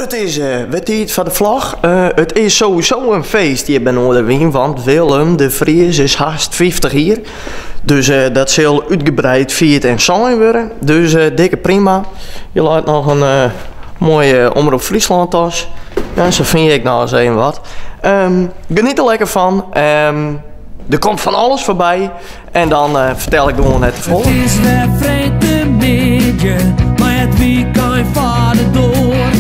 It is wer tiid foar de vlog. It is sowieso in feest hjir by Noardewyn, want Willem de Vries is hast 50 jier. Dus dat sil útgebreid fierd en sein wurde. Dus dikke prima. Hjir leit noch in moaie Omrop Fryslân tas. Ja, sa fyn je ek noch ris even wat. Geniet der lekker fan. Der komt fan alles foarby en dan fertel ik gewoan net te folle. It is wer freedtemiddei, mei it wykein foar de doar.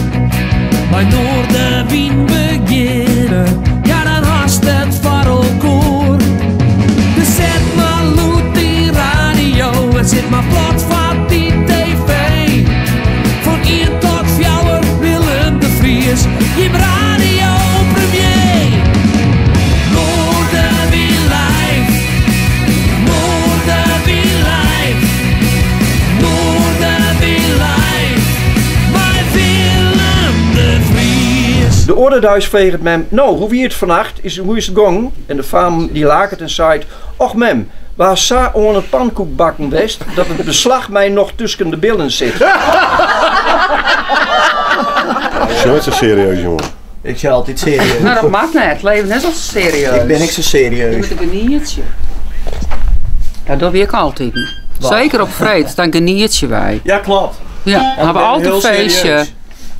Mei Noardewyn begjinne, ja dan hast it foar elkoar. Dus set mar lûd dyn radio en sit mar plat foar dy TV. Fan ien tot fjouwer Willem de Vries, jim radiopremier. Noardewyn live, Noardewyn live, Noardewyn live, mei Willem de Vries. De oare deis freget mem, No, hoe wie it fannacht? Is, hoe is it gongen? En de faam dy laket en seit, Och mem, we ha sa oan it pankoekbakken west dat it beslach my noch tusken de billen sit. Sjoch, sa serieus, jongen. Ik sjoch altyd serieus. No, dat moat net. It leven is al serieus. Ik bin ek sa serieus. Je moatte genietsje. Dat dogge wy ek altyd. Seker op freed, dan genietsje wy. Ja, klopt. Ja, dan ha we altyd in feestje.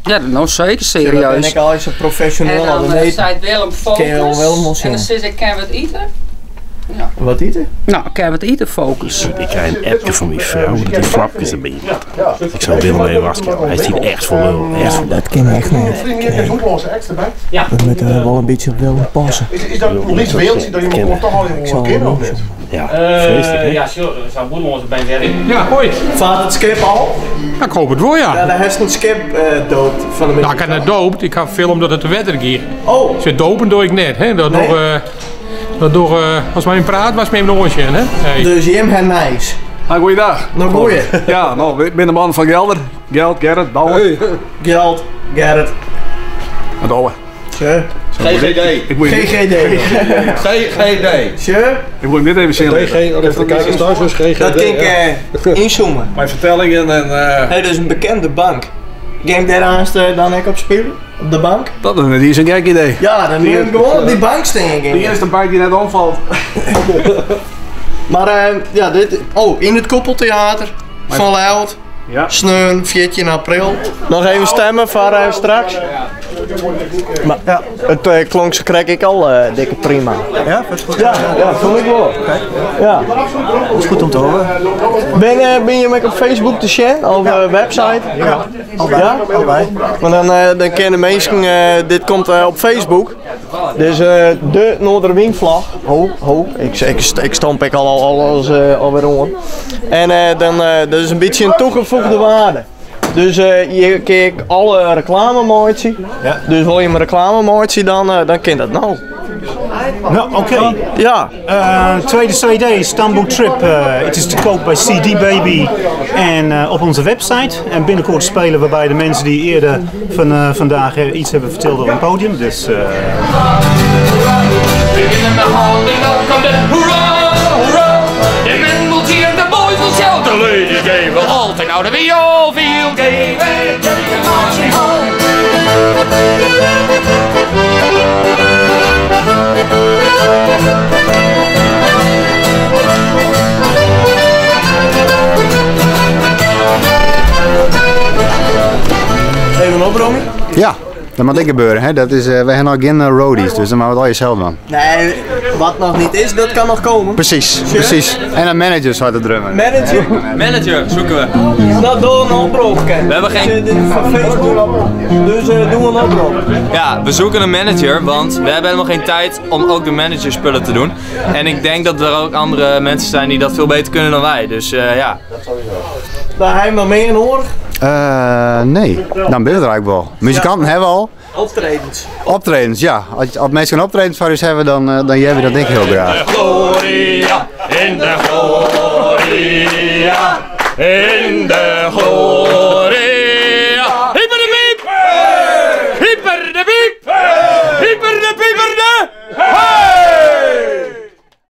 Ja, no seker serieus. Dan bin ik al sa profesjoneel. En dan eh, seit Willem focus. En dan sis ik, kin wat ite? Ja. Wat ite? No, kin wat ite, focus. Ik krij in appke fan myn frou dat dy flapkes derby moatte. Ik sil Willem even warskôgje. Hy stiet echt foar lul. Echt foar lul. Dat kin echt net. We moatte wol in bytsje op Willem passe. Is dat in lyts weeltsje dat je elkoar toch al even kennen of net? Ja, feestlik hè? Ja, sjoch, sa'n bûtenlânse band wer yn. Ja, hoi. Fart it skip al? Ja, ik hoop it wol, ja. Ja, dêr hast in skip doopt fan de Nou, ik ha net doopt. Ik ha film dat it te wetter gie. Oh. Se dopen doe ik net, hè. Dat Nee. doch, dat doch, as mei him praat, moatst mei him oansjen, hè. Hey. Dus jim ha nijs. Ha, goeiedag. No goeie. Ja, no, ik bin de man fan Gelder. Geld, Gerrit, Douwe. Geld, Gerrit. Douwe. Tje. GGD. Ik moet je GGD. GGD. Tje. Ik moet hem dit even zien. DG, oh, de kijkers thuis dus GGD. Dat kin ik inzoomen. Mijn vertellingen en... Hey, dat is in bekende bank. Gean ik dêr aanst dan ek op spylje? Op de bank? Dat is net iens in gek idee. Ja, dan moet ik gewoan op dy bank stean. De earste bank dy't net omfalt. Mar ja, dit, oh, yn it Koepeltheater fan Ljouwert. Ja. Sneon 14 april. Noch even stemme foar eh, straks. Mar ja, it eh, klonk sa krekt ek al eh, dikke prima. Ja, dat is goed. Ja, ja, fûn ik wol. Ja. Dat is goed om te horen. Ben, eh, bin je ek op Facebook te sjen of ja. website? Ja, allebei. Ja? Allebei. Want dan, eh, dan kinne minsken, eh, dit komt eh, op Facebook. Dus eh, de Noarderwynflach. Ho, ho, ik, ik, ik stomp ik al, al alles eh, alwer oan. En eh, dan, eh, dat is in bytsje in toegevoegde waarde. Dus eh, hjir kin ik alle reklame meitsje. Ja. Dus wol je in reklame meitsje, dan, eh, dan kin dat no. Nou, oké. Ja. Eh, tweede CD, Istanbul Trip. Eh, het is te koop bij CD Baby en eh, op onze website. En binnenkort spelen we bij de mensen die eerder van, eh, vandaag eh, iets hebben verteld op een podium. Dus, eh, In the hall, welcome the hoera, hoera. The men will cheer, the boys will shout, the ladies gay will all sing out, and we all feel gay. We're getting the marching home. Even opromje. Ja, dat moat ek gebeure. Hè? Dat is, eh, wy hawwe noch gjin eh, roadies, dus dan moatte we it allegear sels dwaan. Nee, wat noch net is, dat kin noch komme. Presys, presys. En in manager seit de drummer. Manager? Manager zoeken we. Nou, doe in oprop. We hebben geen- Dit is van Facebook, dus eh, doe in oprop. Ja, we zoeken een manager, want we hebben helemaal geen tijd om ook de managerspullen te doen. En ik denk dat er ook andere mensen zijn die dat veel beter kunnen dan wij. Dus eh, ja. Daar hebben we meer nodig. Eh, nee, dan ben je er eigenlijk wel. Muzikanten hawwe we al. Optredens. Optredens, ja. As, as minsken optredens foar ús hawwe, dan, eh, dan hearre we dat denk ik hiel graach. Gloria, in de gloria, in